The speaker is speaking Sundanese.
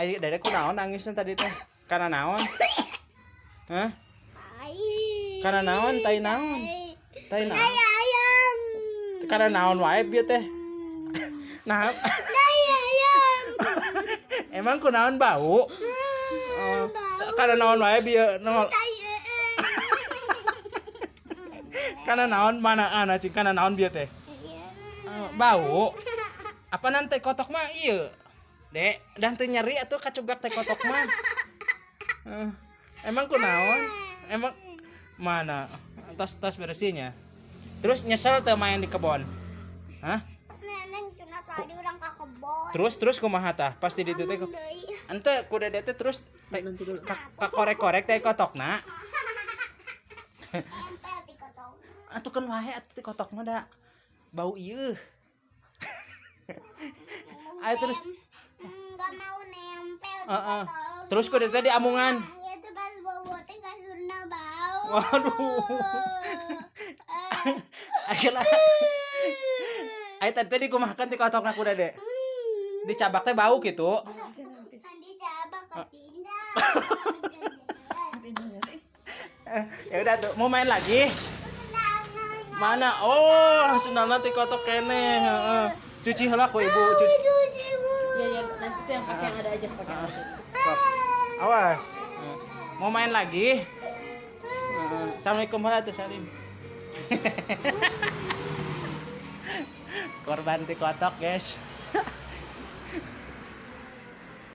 Ayo, Dede kunaon nangisnya tadi teh? Karena naon? Hah? Karena naon? Tai naon? Tai naon? Ayam. Karena naon wae bieu teh? Nah, Tai ayam. Emang kunaon bau? Oh, karena naon wae bieu? No, Tai. Karena naon mana ana cing, karena naon bieu teh? Eh, bau. Apa nanti kotok mah iya? Dek, dan teu nyeri atuh kacugak teh kotok mah. Eh, emang kunaon? Emang mana? Tos tos bersihnya. Terus nyesel teu main di kebon? Hah? Neneng cenah tadi urang ka kebon. Terus terus kumaha tah? Pasti di ditu teh Deui. Ente ku Dede teh terus teh ka korek-korek teh kotokna. Tempel di kotok. Atuh kan wae atuh teh kotok mah da bau ieu. Ayo terus. Enggak mau nempel di Heeh. kotok. Terus ku Dede teh diamungan. Itu pas bau teh kasurna bau. Waduh. Akhirnya ayo tadi teh dikumahakeun teh kotokna ku Dede. Dicabak teh bau gitu. Nanti cabak ke pindah. Eh, ya udah tuh, mau main lagi? Mana? Oh, sendalna ti kotok keneh, heeh. Cuci heula ku Ibu, cuci. Cuci, Bu. Ya ya, nanti tuh yang pakai yang ada aja, pakai yang ada. Sok. Awas. Mau main lagi? Heeh. Assalamualaikum heula tuh, Salim. Korban ti kotok, guys.